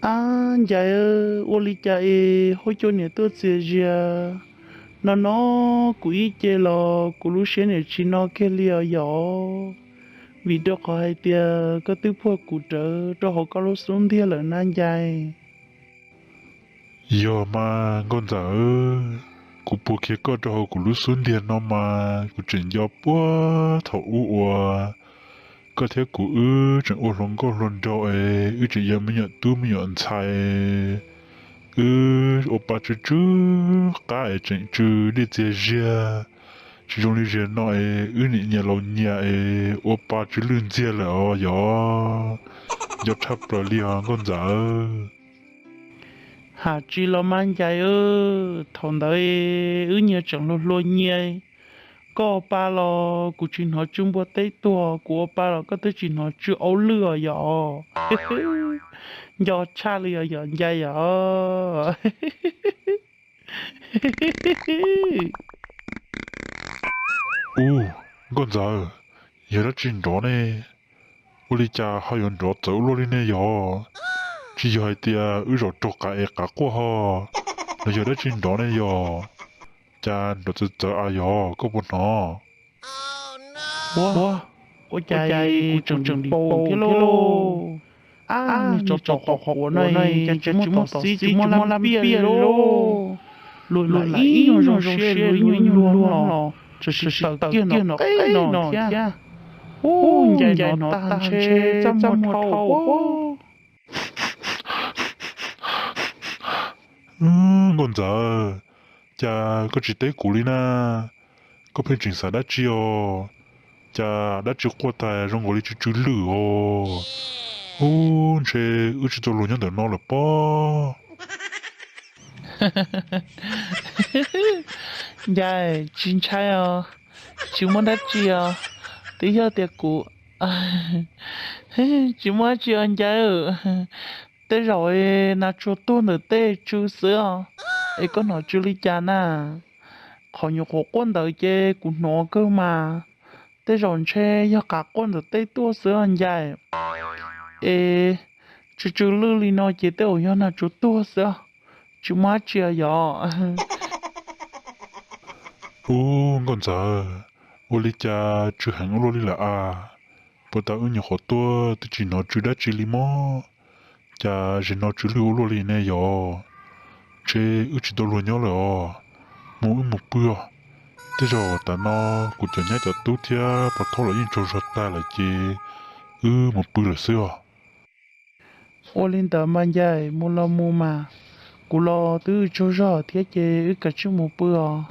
Ab Ncais, ua li cas es huab cua niam tuaj txias zias no no, kuv ib ce los kuv lub siab niam tsis no kiag li os yom. Vim rau qhov hais tias koj twb puag kuv rawv rau hauv koj lub xub ntiag lawm na Ncais. Yog mas Nkauj Ntxawm, kuv puag kiag koj rau hauv kuv lub xub ntiag no mas kuv tseem nco puag thaum ub uas koj thiab kuv wb tseem ua hluas nkauj hluas nraug es wb tseem yog me nyuam tub me nyuam ntxhais, wb ua pa tsw tsw qab es tseem tsw dej txias zias, tsis zoo li zias no es wb niam nyias laus nyias es ua pa tsw lwj ntxiag lawm os yom. Nco tshaj plaws li os Nkauj Ntxawm. Has tsis los mas Ncais, thaum ntawd wb nyias tseem hluas hluas nyias, koj ua pa los kuv tsis hnov tsw npua teb tuag, kuv ua pa los koj twb tsis hnov tsw aub lwj os yom. Nco tshaj li os yom Ncais yom. Ub, Nkauj Ntxawm, yog dab tsi nrov ne? Ua li cas ho yuav nrov txawv ua luaj li ne yog? Tsis yog hais tias wb zaum raug qav es qav quaj ho, los yog dab tsi nrov ne yog? Cas nrov txawv txawv a yog koj puas hnov? Ua, ua cas kuv tseem tseem paus thiab lauj. Ab, niag tsov tom qhov quav no cas tsis muaj tom xib tsis muaj laj piaj li lauj. Luag lam ib nyuag zoo siab luag ib nyuag luag los txawm sis tawm kiag nrov qees no thiab. Ub, Ncais, hnov tag ntshe txaj muag dhau. Nkauj Ntxawm, cas koj tsis teb kuv li na? Koj pheej tseem xav dab tsi os? Cas dab tsi quaj tas zoo nkaus li tsw tsw lwj os? Ub, ntshe wb tsis tau luag nyob ntawm no lawm pob. Ncais, tsis ntshai os, tsis muaj dab tsi os. Twb yog tias kuv, tsis muaj dab tsi os Ncais. Tej zaum nas tsuag tuag ntawm tej tsw xwb os, es koj hnov tsw li cas na? Qhov nyuam qhuav quaj ntawd ces kuv hnov kawg mas, tej zaum ntshe yog qav quaj ntawm tej tuaj xwb os Ncais. Es tsw tsw lwj li no ces tej zaum yog nas tsuag tuag xwb os, tsis muaj dab tsi os yog. Ub, Nkauj Ntxawm, ua li cas tsw heev ua luaj li lawm a? Puag ta wb nyuam qhuav tuaj twb tsis hnov tsw dab tsi li mob, cas zaum no tsw lwj ua luaj li ne yog? Ntshe wb tsis tau luag nyob lawm os. Mus wb mus pw os. Tej zaum tam no kuv cov nyab cov tub thiab pog thaub los yeej tsaug zog tag lawm ces wb mus pw lawm xwb os. Ua li ntawd mas Ncais, mus los mus mas, kuv los twb tsaug zog thiab ces wb kav tsij mus pw os.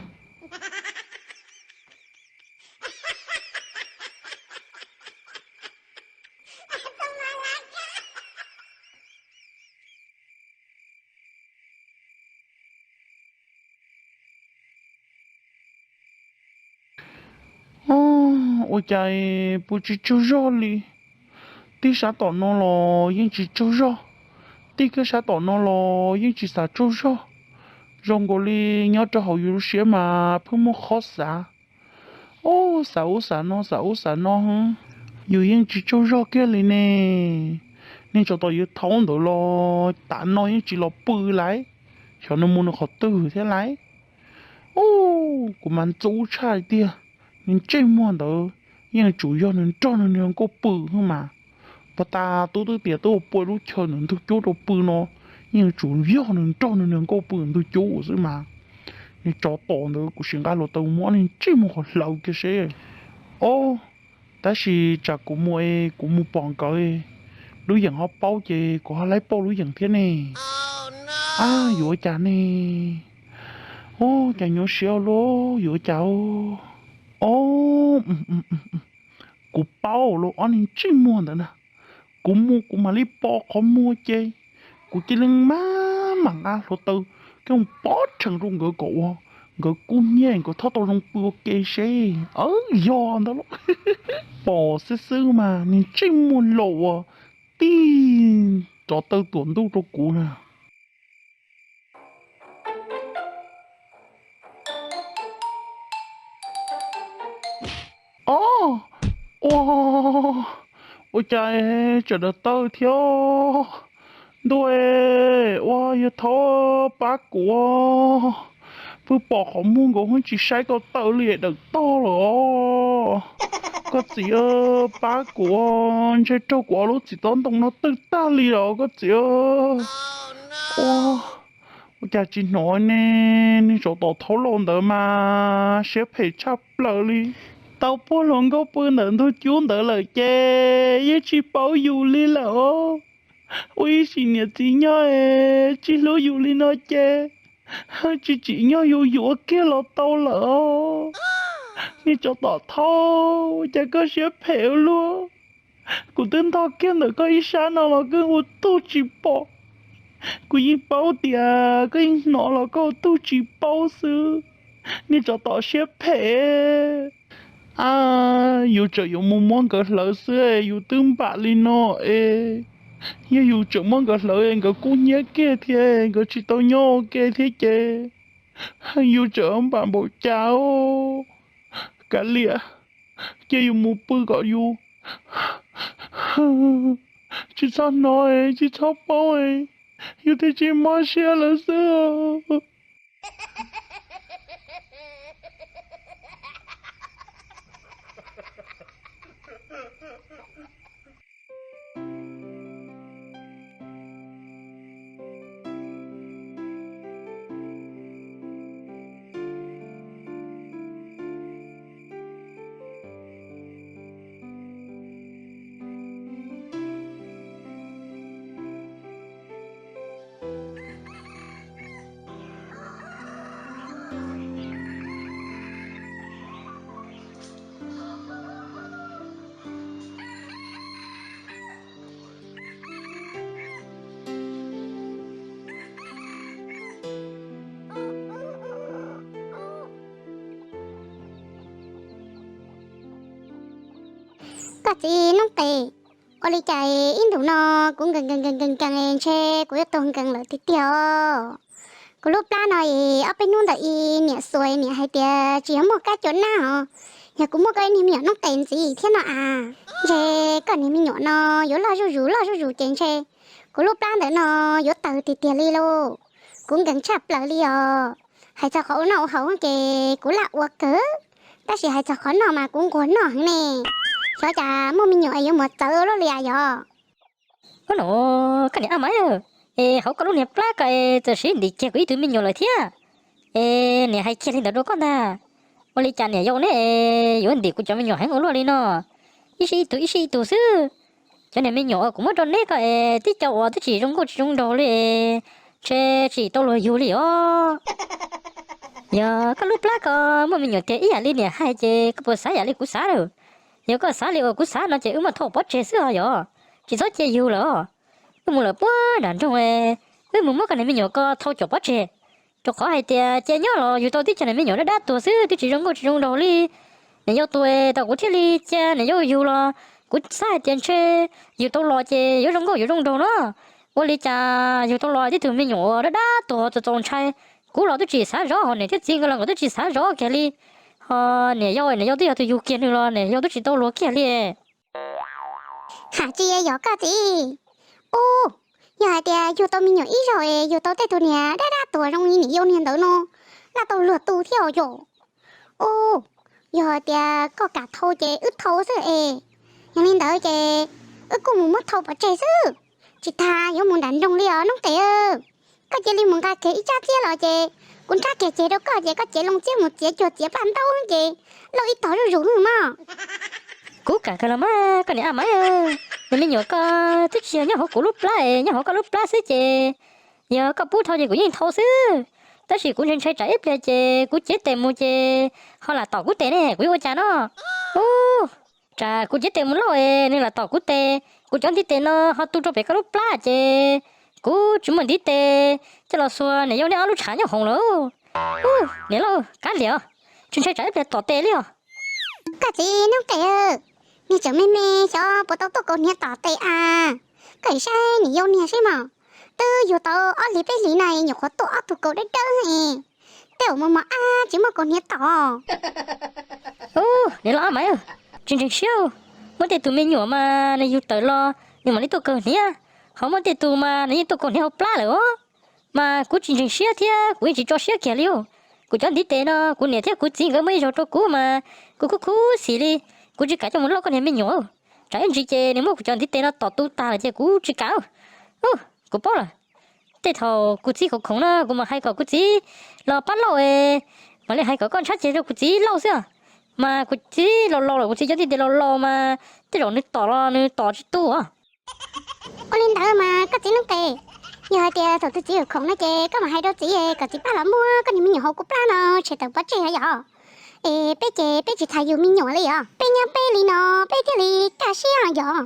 Ua cas pw tsis tsaug zog li? Tij sab tom no los yeej tsis tsaug zog, tij kiag sab tom no los yeej tsis xav tsaug zog. Zoo nkaus li nyob rau hauv yus lub siab mas pheej muaj qhov xav, ub, xav ub xav no xav ub xav no. Yus yeej tsis tsaug zog kiag li ne. Niag tsov tom yus thaub ntawd los tam no yeej tsis los pw lawm, xyov nws mus nws qhov twg thiab lawm. Ub, kuv mas ntxub tshaj li tiag. Nws ntsej muag ntawd yeej tsum yog nws nrog nws niag nkauj pw xwb mas. Puag ta tub twb tias twb ua pua lub chaw ntawm ntug cub rau pw no, yeej tsum yog nws nrog nws niag nkauj pw ntug cub xwb mas. Niag tsov tom ntawd kuv sim nqa hluav taws muab nws ntsej muag qhov hlawv kiag seb. Ob, tab sis tsam kuv mus es kuv mus pom nkawd lub yeem ho paub ces kuv ho laib pauj lub yeem thiab ne. Ab, yuav ua cas ne? Ub, cas nyuaj siab ua luaj, yuav ua cas? Ob, kuv paub lawm, ob niag ntsej muag ntawd na, kuv mus kuv mam li pom qhov muag ces kuv cia li mam mam nqa hluav taws coj mus pov rhees rau nkawd kom ua nkawd kub hnyiab nkawd thiaj tau zoo pw ua ke seb. Yog ntawd lauj. Pom xwb xwb mas niag ntsej muag laus uas tij rov taw tuam ntuj rau kuv na. Ob, ua, ua cas tsam daws tawj thiab? Ntuj, ua yawg thaub pab kuv, pw pom qhov muag nkaus hwb tsis saib ko taw li dawm tog lawm os. Koj txiv, pab kuv, ntshe raug kuv ob lub txiv tob ntoo no twg tag li los koj txiv. Ua, ua cas tsis hnov ne, niag tsov tom thaub laus ntawd mas siab phem tshaj plaws li. Tau puag hluas nkauj pw ntawm ntug cub ntawd lawm ces yeej tsis paub yus li lawm os. Ua ib sim niam txiv nyob es tsis hlub yus li no ces tsis tsim nyog yus yuav kiag los tau lawm os. Niag tsov tom thaub, cas koj siab phem ua luaj. Kuv twb ntog kiag ntawm koj ib sab no los koj ua tug tsis pom. Kuv yeej paub tias koj yeej hnov los koj ua tug tsis paub xwb. Niag tsov tom siab phem. A, yus tseem yuav mus muab nkawd hlawv xwb es yus twb npam li no es, yog yus tseem muab nkawd hlawv es nkawd kub hnyiab kiag thiab nkawd tsis tau nyob ua ke thiab ces yus tseem npam npaum cas os. Kav liam, cia yus mus pw kom yus tsis txhob hnov, tsis txhob paub, yus thiaj tsis mob siab lawm xwb. Koj txiv noob qes, ua li cas ib ntus no kuv nkees nkees nkees nkees nkees ntshe kuv yuav tuag nkees lawm tiag tiag os. Kuv lub plab no es ob peb hnub ntawd es niam xuas niam hais tias tsis yog muaj kab cua nab os, yog kuv muaj koj ib niag me nyuam noob qes ntxiv thiab no as. Ntshe koj niag me nyuam no yuav loj zuj zus loj zuj zus ces ntshe kuv lub plab ntawm no yuav tawg tiag tiag li lauj. Kuv nkees tshaj plaws li os. Hais txog qhov ua noj ua haus ces kuv laj ua kawg, tab sis hais txog qhov noj mas kuv nquag noj heev ne. Xyov cas muaj me nyuam es yuav mus txawv luaj li as yog. Ub no, koj niam Ab Maiv, es hauv koj lub niag plab ko es txawm siv ntim kiag kuv ib tug me nyuam lawm thiab. Es niam hais kiag li ntawd rau koj ntag. Ua li cas niam yau neb es yuav ntim kuv cov me nyuam heev ua luaj li no? Ib sij ib tug ib sij ib tug xwb. Cov niag me nyuam uas kuv muab rau neb ko es tib co uas twb tsis zoo nkauj tsis zoo nraug li es ntshe tsis tau luag yug li os. Yog koj lub plab ko muaj me nyuam tiag ib yam li niam hais ces koj puas xav yam li kuv xav lawm? Yog koj xav li uas kuv xav no ces wb muab thauj pov tseg xwb os yog, tsis txhob cia yug lawm os. Wb mus lawm puag nram nroog, wb mus muab koj niag me nyuam ko thauj caum pov tseg, rau qhov hais tias cia nyob los yug tau tib co niag me nyuam dab dab tuag xwb twb tsis zoo nkauj tsis zoo nraug li. Niam yau tuag tau kuv thiaj li cia niam yau yug los kuv xav hais tias ntshe yug tau los ces yuav zoo nkauj yuav zoo nraug no. Ua li cas yug tau los tib tug me nyuam uas dab dab tuag txaus txaus ntshai, kuv los twb tsis xav zov, ho niam thiab txiv nkawd los nkawd twb tsis xav zov kiag li. Ho niam yau, niam yau twb yog tus yug kiag nws los niam yau twb tsis tau luag kiag li. Hais tsis yog koj txiv. Ub, yog hais tias yug tau me nyuam ib zaug es yug tau tej tug niag dab dab tuag zoo li niam yau niag ntawd no, laj tau luag tu thiab os yom. Ub, yog hais tias koj kam thau ces wb thau xwb es, yog li ntawd ces wb kuj mus muab thau pov tseg xwb, tsis tas yuav mus nram nroog li os noob qes. Koj cia li mus nqa kiag ib tsab txiab los ces kuv nrhab kiag ceg rau koj ces koj cev loo txiab mus txiav cuag txiav paj ntaub ces lauj ib tog zuj zus hwj mog. Kuv kam kawg los mas koj niam Ab Maiv, niag me nyuam ko twb tsis yog nyob hauv kuv lub plab es nyob hauv koj lub plab xwb ces yog koj pub thau ces kuv yeej thau xwb. Tab sis kuv ntshai ntshai tsam ib pliag ces kuv cev tes mus ces ho lam tom kuv tes ne kuv yuav ua cas no? Ub, tsam kuv cev tes mus lauj es nws lam tom kuv tes, kuv cov ntiv tes no ho tu rau pem koj lub plab ces kuv tsis muaj ntiv tes coj los xuas niam yau neb ob lub tshav nyob hoom lawm. Ub, niam lauj, kav liam, tsis ntshai tsam ib pliag tom tes li os. Koj txiv noob qes, niag tseem me me xyov puas tau tuaj kaus hniav tom tes a. Koj saib niam yau niag saib mog, twb yug tau ob hlis peb hlis no nyuam qhuav tuaj ob tug kaus dawb dawb. Tej uas mos mos ab tsis muaj kaus hniav tom. Ub, niam laus Ab Maiv, tsis ntseeg siab, muaj tej tus me nyuam mas nws yug tawm los nws mam li tuaj kaus hniav, Ho muaj tej tus mas nws yeej tuaj kaus hniav hauv plab lawm os. Mas kuv tsis ntseeg siab thiab kuv yeej tsis tso siab kiag li os. Kuv cov ntiv tes no kuv niam thiab kuv txiv nkawd muab ib zaug rau kuv mas kuv khuv khuv xim li. Kuv tsis kam coj mus lauj koj niag me nyuam. Tsam ib ntsis ces nws muab kuv cov ntiv tes no tom tu tag lawm ces kuv tsis kam. Kuv paub lawm. Tej thaum kuv txiv khoom khoom no kuv mam hais kom kuv txiv los pab lauj es, mam li hais kom koj ntshab ces rau kuv txiv lauj xwb. Mas kuv txiv laus laus lawm, kuv txiv cov ntiv tes laus laus mas tej zaum nws tom los nws tom tsis tu os. Ua li ntawd mas koj txiv noob qes, yog hais tias thaum tus txiv khoom no ces koj mam hais rau txiv kom txiv pab los muab koj niag me nyuam hauv kuv plab no tshem tawm pov tseg os yom. Es peb ces peb tsis tham yus me nyuam li os, peb nyob peb li no peb thiaj li kaj siab yom.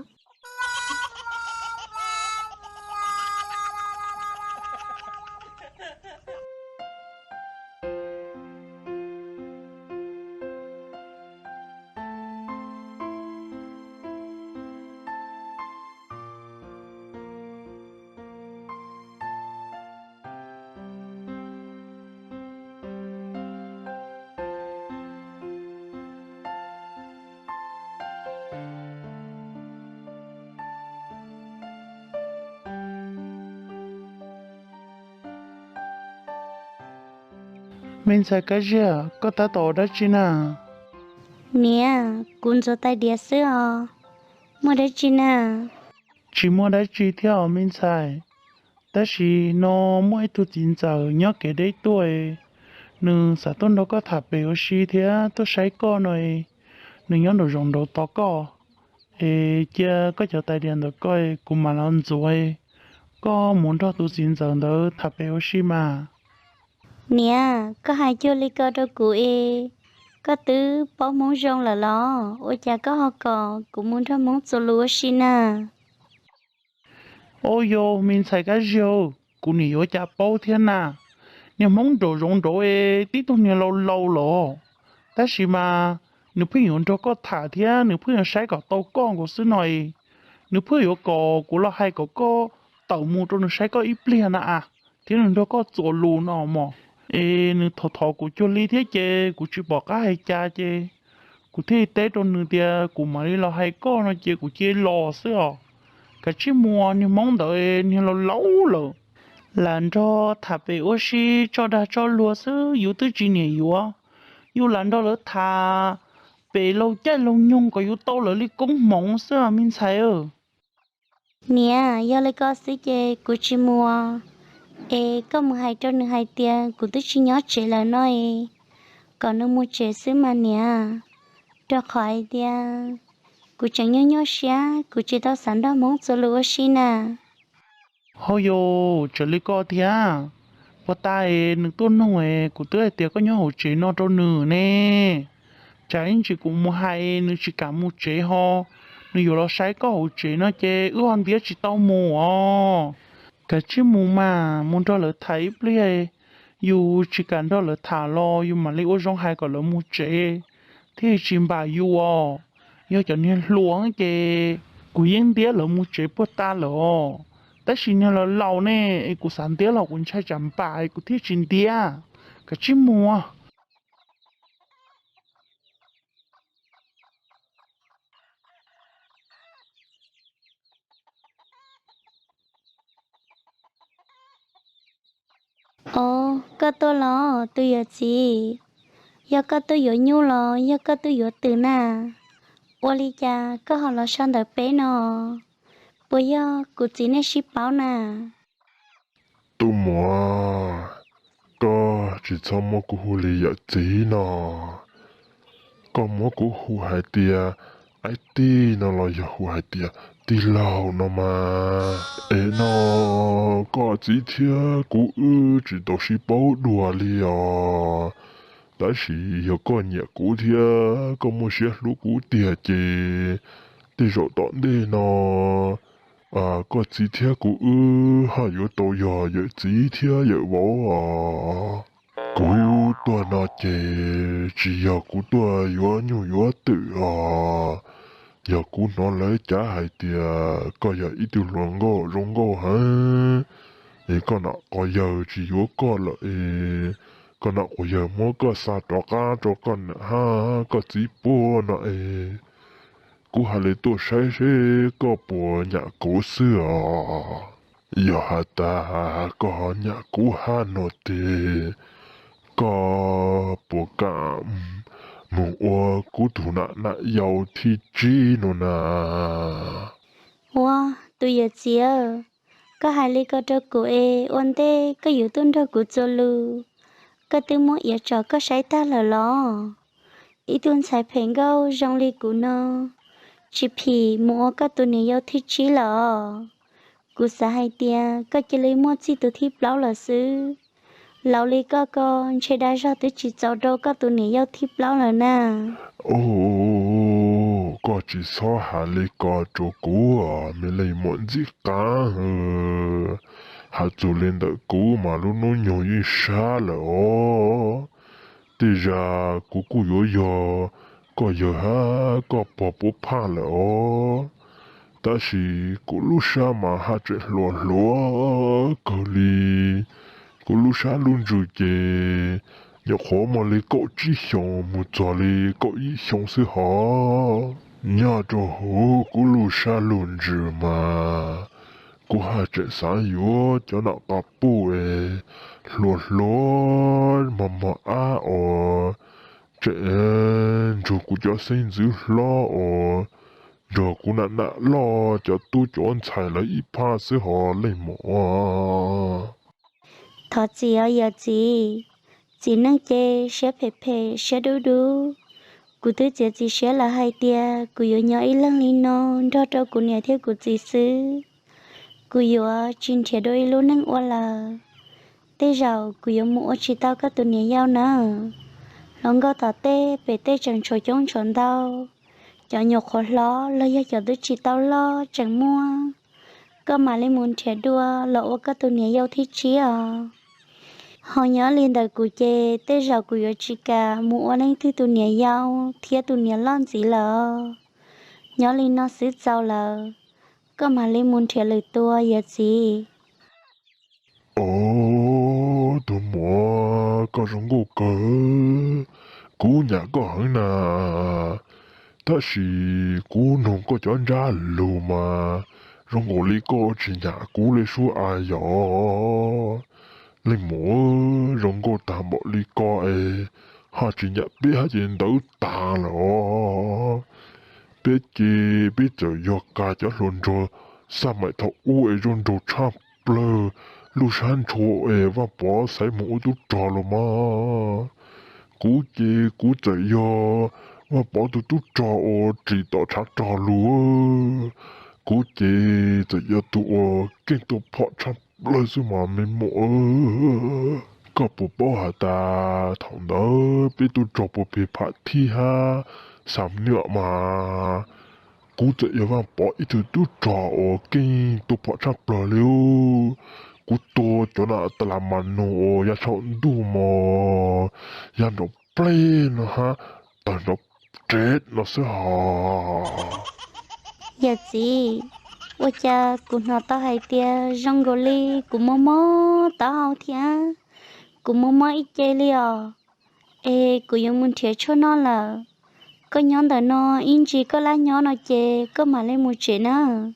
Me ntxhais Kab Ziag, koj tab tom ua dab tsi na? Niam, kuv ntxuav tais diav xwb os. Muaj dab tsi na? Tsis muaj dab tsi thiab os me ntxhais. Tab sis no muaj ib tug txiv ntxawm nyob kev deb tuaj, nws xav tuaj nrog koj tham pem ua si thiab tuaj saib koj no. Nws nyob nraum zoov nraud tos koj. Es cia koj cov tais diav ntawm koj, kuv mam los ntxuav, koj mus nrog tus txiv ntxawm ntawd tham pem ua si mas. Niam, koj hais cuag li ko rau kuv es, koj twb paub Hmoob zoo lawm los ua cas koj ho kom kuv mus nrog Hmoob txuas lus ua si na? Au yau, me ntxhais Kab Ziag, kuv nim yuav cas paub thiab na. Niag Hmoob nraum zoov nraud es tib tug niag laus laus los, tab sis mas nws pheej yuav nrog koj tham thiab nws pheej yuav saib kom tau koj nkaus xwb no. Nws pheej yuav kom kuv los hais kom koj tawm mus rau nws saib koj ib pliag na a, thiab nws nrog koj txuas lus no mog. Es nws thov thov kuv cuag li thiab ces kuv tsis pom qab hais cas ces kuv thiaj teb rau nws tias kuv mam li los hais koj no ces kuv cia los xwb os. Kav tsij mus, niag Hmoob ntawd niag laus laus lawm. Lam nrog tham pem ua si tso dag tso luag xwb, yus twb tsis niam yuav. Yus lam nrog lawv tham pem laug caij laug nyoog kom yus tau lawv li koob hmoov xwb me ntxhais. Niam, yog li ko xwb ces kuv tsis mus. Es koj mus hais rau nws hais tias kuv twb tsis nyob tsev lawm no es, kom nws mus tsev xwb mas niam, rau qhov hais tias kuv tseem nyuaj nyuaj siab, kuv tsis tau xav nrog Hmoob txuas lus ua si na. Hauj yus, tseem li koj thiab. Puag ta es nws tuaj nug es kuv twb hais tias koj nyob hauv tsev no rau nws ne. Tsam ib ntsis kuv mus hais nws tsis kam mus tsev ho, nws yuav los saib koj hauv tsev no ces wb ho ntiab tsis tau mus os. Kav tsij mus mas, mus nrog lawv tham ib pliag. Yus tsis kam nrog lawv tham los yus mam li ua zoo hais kom lawv mus tsev, thiaj tsis npam yus os. Yog cov niag hluas ces kuv yeej ntiab lawv mus tsev puag ta lawm os. Tab sis niag laus laus ne, es kuv xav ntiab los kuv ntshai tsam npam es kuv thiaj tsis ntiab. Kav tsij mus. Os, koj tuaj los tus yawm txiv, yog koj tuaj yuav nyuj los yog koj tuaj yuav twm na? Ua li cas koj ho los so ntawm peb no? Puas yog kuv txiv nej sib paub na? Tub muam, koj tsis txhob muab kuv hu li yawm txiv no. Koj muab kuv hu hais tias aib tij no los yog hu hais tias tij laug no mas. Es no koj txiv thiab kuv wb tsis tau sib paub dua li os. Tab sis yog koj nyiam kuv thiab koj muaj siab hlub kuv tiag ces tej zaum tom ntej no koj txiv thiab kuv wb ho yuav tau yog yawm txiv thiab yawm vauv os. Kuv tuaj no ces tsis yog kuv tuaj yuav nyuj yuav twm os. Yog kuv hnov lawv cav hais tias koj yog ib tug hluas nkauj zoo nkauj heev, es koj nam quas yawg tsis yuav koj lawm es koj nam quas yawg muab koj xa rov qab rau koj niam hab koj txiv puag no es, kuv hais li tuaj saib seb koj puas nyam kuv xwb os. Yog has tas koj nyam kuv hab no tes, koj puas kam mus ua kuv tus nam nam yau thib tsib no na? Ua, tus yawm txiv, koj hais li ko rau kuv es ua ntej koj yuav tuaj nrog kuv txuas lus, koj twb muab iav tsom koj saib tag lawm los? Ib tug ntxhais phem nkauj zoo li kuv no, tsis phim mus ua koj tus niam yau thib tsib lawm os. Kuv xav hais tias koj cia li muaj txij tus thib plaub lawm xwb. Laus li koj ko, ntshe dag zog twb tsis txaus rau koj tus niam yau thib plaub lawm na. Ub, koj tsis txhob has li ko rau kuv os me leej muam ntxim qab. Has txug li ntawm kuv mas lub hnub nyoog yeej sab lawm os. Tej zag kuv kuj yuav yog koj yawg hab koj pog puab phaj lawm os. Tab sis kuv lub sab mas haj tseem hluas hluas kawg li. Kuv lub sab lub ntsws ces nyuam qhuav muaj li kaum tsib xyoos mus txog li kaum yim xyoo xwb hos. Nyob rau huv kuv lub sab lub ntsws mas kuv haj tseem xav yuav cov nam qas puj es hluas hluas mos mos ab os, tseem nrug kuv cov xeeb ntxwv hlob os, nrog kuv nam nam loj cov tub cov ntxhais lawv ib phaj xwb hos leej muam. Thov txim os yawm txiv, txiv neej ces siab phem phem siab dub dub. Kuv twb txiav txim siab lawm hais tias kuv yuav nyob ib leeg li no nrog rau kuv niam thiab kuv txiv xwb. Kuv yuav tsis nrhiav dua ib lub neej ua lawm. Tej zaum kuv yuav mus ua tsis tau koj tus niam yau nawb. Hluas nkauj tom tej pem tej tseem tshuav coob tshuav ntau, cov nyuam qhuav hlob los yog cov twb tsis tau loj tseem muaj. Koj mam li mus nrhiav dua los ua koj tus niam yau thib tsib os. Ho nyob li ntawm kuv ces tej zaum kuv yuav tsis kam mus ua leej twg tus niam yau thiab tus niam loj ntxiv lawm. Nyob li no xwb txaus lawm, koj mam li mus nrhiav lwm tus yawm txiv. Os, tus muam, koj zoo nkauj kawg, kuv nyam koj heev na. Tab sis kuv noog koj cov ntsab lug mas zoo nkaus li koj tsis nyam kuv li sub a yom. Leej muam, zoo nkauj tag npaum li ko es ho tsis nyam peb hab ces ntawd tag lawm os. Peb ces peb txawm yog kag cov hluas nraug xaj maim thaum ub es zoo nraug tshaj plawg, lub sab ntshua es Vaj Pov xaiv mus ua tub rog los mas. Kuv ces kuv txawm yog Vaj Pov tus tub rog uas ris tom tshav rog lug. Kuv ces txawm yog tus uas keej tua phom tshaj plawg xwb mas me muam. Koj puas paub has tas thaum ntawd peb tub rog puas peg pham thib hab xam nyuam mas kuv txawm yog Vaj Pov ib tug tub rog uas keej tua phom tshaj plawg li. Kuv tua cov nam tas las mas nug uas ya saum ntuj mos, ya nraum plej no hab tawg nraum rev no xwb hos. Yawm txiv, ua cas kuv hnov tau hais tias zoo nkaus li kuv mob mob taub hau thiab, kuv mob mob ib ce li os. Es kuv yuav mus nrhiav tshuaj noj lawm. Koj nyob ntawm no ib ntsis koj lab nyob no ces koj mam li mus tsev nawb.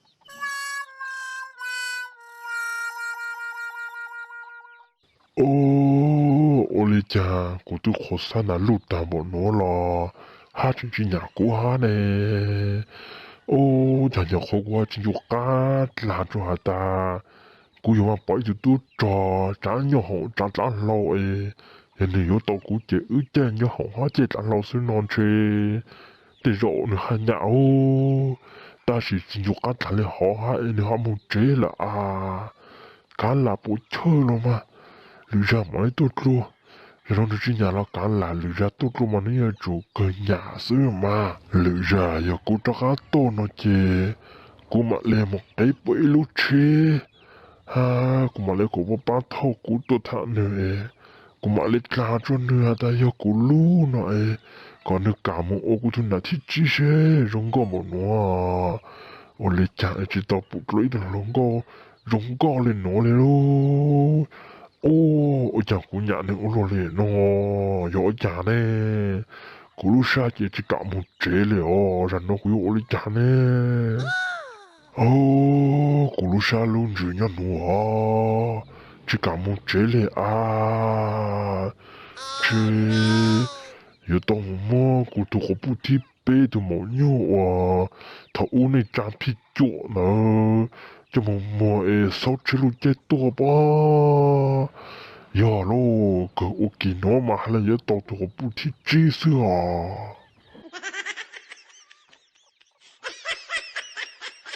Os, ua li cas kuv twb qhuav xab nas luj tag npaum nuav los hab tseem tsis nyam kuv hab ne? Os, cas nyuam qhuav kuv tsis ncu qab dlag rua has tas kuv yog Vaj Pov ib tug tub rog tsav nyoob hoom tsav dlaab hlau es, yog nwg yuav tau kuv ces wb caij nyoob hoom hab caij dlaab hlau xwb no ntshe tej zaum nwg haj nyam os. Tab sis tsis ncu qab dlag li hov hab es nwg ho mus tsev lawm as. Kav lam puas chawj los mas, lwm zag mam li tuaj dlua. Yog nwg tsis nyam los kav lam, lwm zag tuaj dlua mas nwg yuav tsum kawg nyam xwb mas. Lwm zag yog kuv rov qab tuaj no ces kuv mam li mus qev pum ib lub tsheb, hab kuv mam li kom puab pab thauj kuv tuaj tham nwg es, kuv mam li dlag rua nwg has tas yog kuv lub no es, kom nwg kam mus ua kuv tug nam thib tsib seb zoo nkauj npaum nuav. Ua li cas es tsis tau pum dlua ib tug hluas nkauj zoo nkauj li nuav li lub. Ua cas kuv nyam nwg ua luaj li no, yog ua cas ne? kuv lub sab ces tsis kam mus tsev li os, zaum no kuv yuav ua li cas ne? Au, kuv lub sab lub ntsws nyob nuav, tsis kam mus tsev li as. Tsis, yuav tau mus muab kuv tus quas puj thib peb tus maum nyuj uas thaum ub nej tsa phij cuam ntawd coj mus muag es xaub tsheb lub caij tuaj pob. Yog lauj, kawg ua kiag nuav mas hais le yuav tau tus quas puj thib tsib xwb os.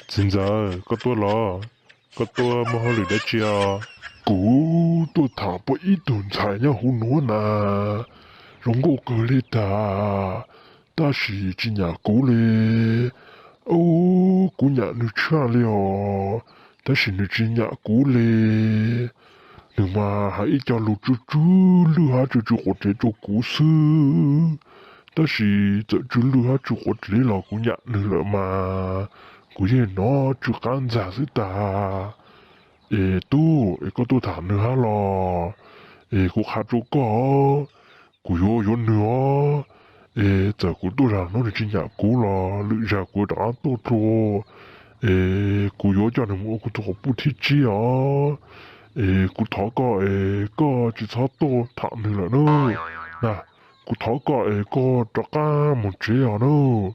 Txiv ntxawm, koj tuaj los? Koj tuaj muaj hauj lwm dab tsi os? Kuv tuaj tham pab ib tug ntxhais nyob huv nuav na, zoo nkauj kawg li tag, tab sis tsis nyam kuv li. Au, kuv nyam nws tshaj li os, tab sis nws tsis nyam kuv li. Nws mas hais ib co lus tsw tsw lwj hab tsw tsw quav tsev rau kuv xwb, tab sis txawm tsw lwj hab tsw quav tsev los kuv nyam nws lawm mas kuv yeej nov tsw qab ntxag xwb tag. Es tub, es koj tuaj tham nws hab los? Es kuv qha rau koj, kuv yuav yuav nws os. Es txawm kuv tuaj zag nuav nws tsis nyam kuv los lwm zag kuv rov qab tuaj dlua. Es kuv yuav coj nws mus ua kuv tus quas puj thib tsib os. Es kuv thov koj es koj tsis txhob tuaj tham nws lawm nawb. Na, kuv thov koj es koj rov qab mus tsev os nawb.